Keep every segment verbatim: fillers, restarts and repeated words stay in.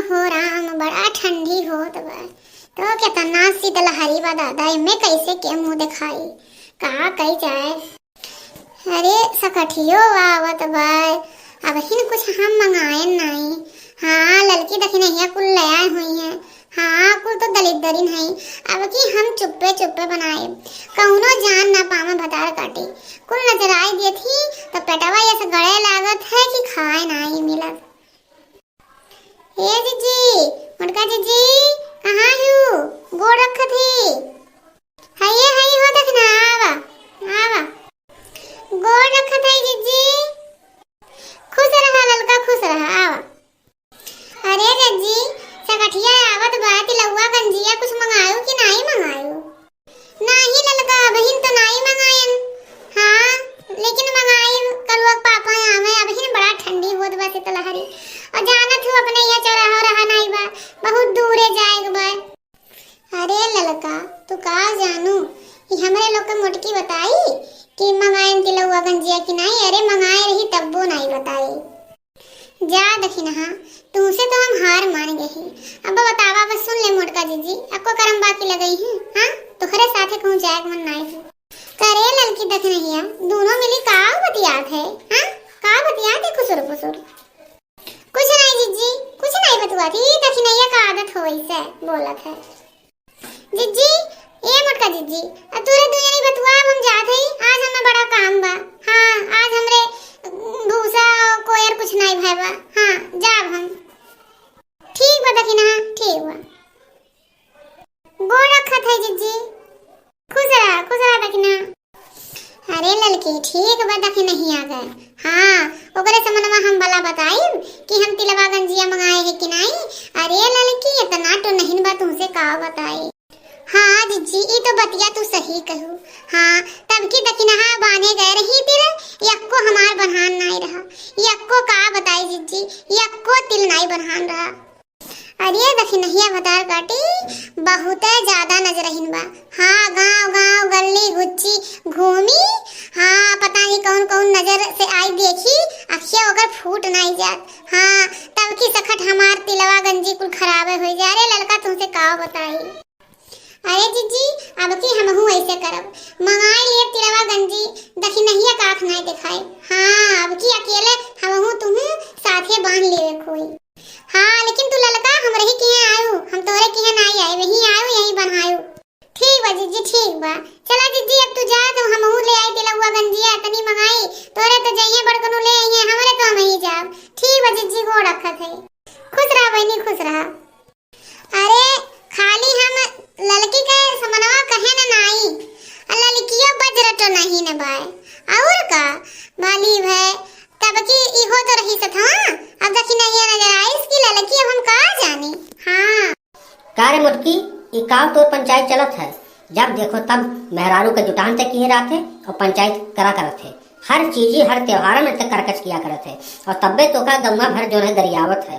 हो राम, बड़ा ठंडी होत बा। तो केतना शीतलहरी बा दादा, एमे कैसे के मुंह देखाई, का कई जाए। अरे, सकठियो आवत बा, अबहिन कुछ हम मंगाएन नाई। हाँ, ललकी दखिनहिया कुल ले आए हुई हैं। हाँ, कुल तो दलिद्दरिन हई। अब की हम चुप्पे चुप्पे बनाए, कौनो जान ना पावे भतार काटी। कुल नजराई देत ही तो पेटवा ऐसे गड़े लागत है कि खाए नाई मिलत। ए जीजी, मोटका जीजी, कहाँ हू? गोड़ रखत ही। हइये हई हो दखिना, आवा, आवा। गोड़ रखत हई जीजी। खुश रहा ललका, खुश रहा, आवा। अरे जीजी, सकठिया आवत बा, तिलौआ गंजिया कुछ मंगायू कि नाई मंगायू? नाही ललका, अबहिन तो नाई मंगायन। हाँ, लेकिन मंगाई, कलुआ के पापा आवे, अबहिन बड़ा ठंडी होत बा शीतलहरी। और जानत हू अपने यहाँ चौराहा रहा नाई बा, बहुत दूरे जाए के बा। अरे ललका, तू का जानू, ई हमरे लोग के मोटकी बताई कि मंगाइन तिलौआ गंजिया कि नाई। अरे मंगाए रही तब्बो नाई बताई। जा दखिनहा, तुमसे तो हम हार मान गए ही। अब बतावा, बस सुन ले मोटका जीजी, अक्को करम बाकी लगई है, हाँ? तोहरे साथे कहूँ जाए के मन नाई है। करे ललकी दखिनहिया, दोनों मिली का बतियात है, हाँ? का बतियात है खुसुर फुसुर? कुछ नाई जीजी, कुछ नाई बतुआत ही, दखिनहिया का आदत हो वैसे बोलत है। जीजी, ए मोटका जीजी, अब तोरे दुनिया नहीं बतुआ, अब हम जात हई, आज हमें बड़ा काम बा। हाँ, आज हमरे भूसा कोयर कुछ नाई भय बा। हाँ, जाब हम। ठीक बा दखिना, ठीक बा। गोड़ रखत है जीजी। खुश रहा, खुश रहा दखिना। अरे ललकी, ठीक बा दखिनहिया के। हाँ, ओकरे से मनवा हम भला बताइब कि हम तिलवा गंजिया मंगाए है कि नाई। अरे ललकी, इतना तो नहीं बा तुमसे का बताई। हाँ जीजी, ई तो बतिया तू सही कहू। हाँ, तब की दखिनहा बाने गए रही तिल, यक्को हमार बन्हान नाई रहा। यक्को का बताई जीजी, यक्को तिल नाई बन्हान रहा। अरे दखिनहिया भतार काटी, बहुते ज्यादा नजरहीन बा। हाँ, गांव गांव गली गुच्ची घूमी। हाँ, पता नहीं कौन कौन नजर से आई देखी, अखिया ओकर फूट नाई जात। हाँ, तब की सखट हमार तिलवा गंजी कुल खराबे हो जा। अरे ललका तुमसे का बताई। अरे जीजी, अब की हमहू ऐसे करब, मंगाई लिए तिलवा गंजी, दखिनहिया का आँख नाई देखाए। हाँ, अब की अकेले हमहू तुहू साथे बांध लेवे कोई। हाँ, लेकिन तू ललका हमरे ही किहे आयु, हम तोरे किहे नाई आए, वहीं आयु, यहीं बन्हायु। ठीक बा जीजी, ठीक बा। चला जीजी, अब तू जा, तो हमहू ले आई तिलौआ गंजिया, तनी मंगाई, तोरे तो जइए बड़कनू ले आइए, हमरे तो हम ही जाब। ठीक बा जीजी, गोड़ रखत है। खुश रहा बहनी, खुश रहा। अरे, खाली हम ललकी के समनवा कहे न नाई, आ ललकियो बजरटो नहीं न बाय। और का, बाली भय, तब की इहो तो रही सत, हाँ? अब दखिनहिया नजर आइस कि ललकी, अब हम का जानी। हाँ। का रे मोटकी, ई का तोर पंचायत चलत है? जब देखो तब मेहरारू के जुटान ते किहे रहत है और पंचायत करा करत है। हर चीजी, हर त्योहार में ते करकच किया करत है और तब्बे तोका गौवा भर जोन है गरियावत है।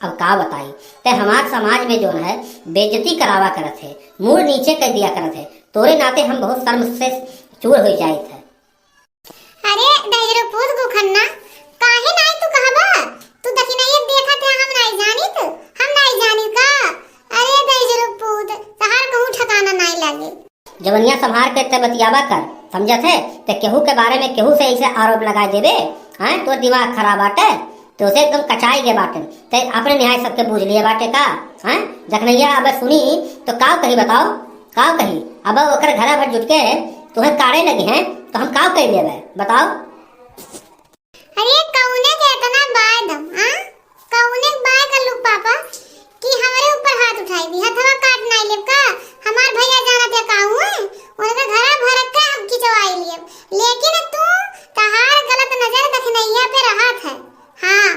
अब का बताई, ते हमार समाज में जोन है बेइज्जती करावा करत है, मूड़ नीचे कर दिया करत है। तोरे नाते हम बहुत शर्म से चूर हो जाइत है। अरे दहिजरू पूत गुखन्ना, काहे नाई तू कहबा? तू दखिनहिया देखत है, हम नाई जानित, हम नाई जानित का? अरे दहिजरू पूत, तहार कहूँ ठिकाना नाई लागे। जवनिया संभार के ते बतियावा कर, समझत है? ते केहू के बारे में केहू से ऐसे आरोप लगा देबे, हैं? तोर दिमाग खराब बाटे, तो उसे एकदम कचाई गए बाटे। ते अपने न्याय सबके बूझ लिए बाटे का, हैं? जखनैया अब सुनी तो का कही बताओ, का कही? अब ओकर घरा भर जुट के तुहे काढ़े लगी हैं, तो हम का कही लेबे बताओ? अरे कौने के इतना बाय दम, आ? कौने के बाय कर लू पापा कि हमरे ऊपर हाथ उठाई दी? हथवा काट नाई लेब का? हमार भैया जानत है का हुए? उनके घरा भर के हम खिंचवाई लेब। लेकिन तू, तहार गलत नजर दखिनैया पे रहत है। हाँ।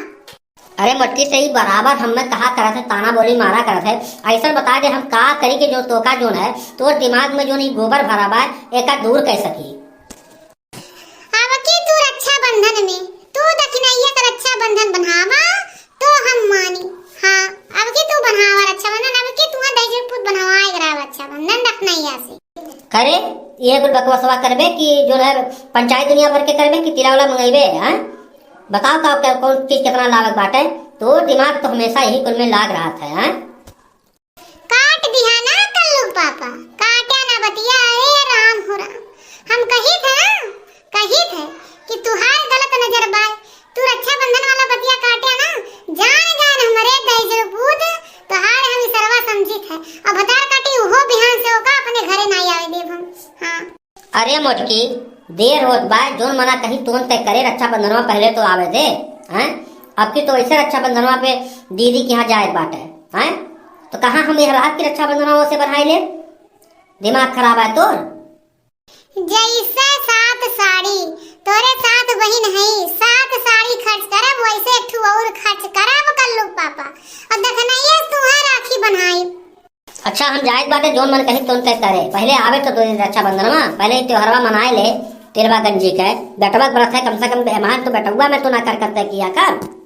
अरे मोटकी, ते ई बराबर हमें कहा करत है, ताना बोली मारा करत है। ऐसा बता दे हम का करी कि जो तोका जोन है, तोर दिमाग में जोन ई गोबर भरा बा, एका दूर कर सकी। अब की तू रक्षाबंधन में, तू दखिनैया का रक्षाबंधन बनावा तो हम मानी। हाँ, अब की तू बनावा रक्षाबंधन, अब की तू दहिजरू पूत बनावा एक रहा रक्षाबंधन दखिनैया से। करे, ये कुल बकवासवा करबे कि जो है पंचायत दुनिया भर के करबे कि तिलावला मंगेबे, हैं? बताओ का, का, कौन चीज कितना लावक बाटे? तोर दिमाग तो हमेशा यही कुल में लाग रहत है, हैं? काट दिहा ना कल्लू पापा, काट्या ना बतिया, ए राम हो राम। हम कहित है ना, कहित है कि तुहार गलत नजर बाय, तू रक्षाबंधन वाला बतिया काट्या ना, जान जान हमरे दहिजरू पूत, तुहार हम इसरवा समझित है। अब भतार काटी उहो बिहान से ओका अपने घरे नाई आवे देब हम। हाँ। अरे मोटकी, देर होत बा, जोन मना कहीं तोन तय करे, रक्षाबंधनवा पहले तो आवे दे, हैं? अब की तो वैसे रक्षाबंधनवा पे दीदी के यहाँ जाए बाटे, हैं? तो कहाँ हम यह रात की रक्षाबंधनवा से बन्हाई ले? दिमाग खराब है तोर? जैसे सात साड़ी, तोरे सात बहिन है, सात साड़ी खर्च करब, वैसे एक ठू और खर्च करब कल्लू पापा। और देखना ये तुहार राखी बन्हाई। अच्छा, हम जाइत बाटे, जोन मन कही तोन तय करे। पहले आवे तो दो दिन रक्षाबंधनवा, पहले ही त्योहारवा मनाए ले, तेलवा गंजी के। बेटवा के व्रत है, कम से कम एमान तो बेटवा में तो ना कर करते किया कर।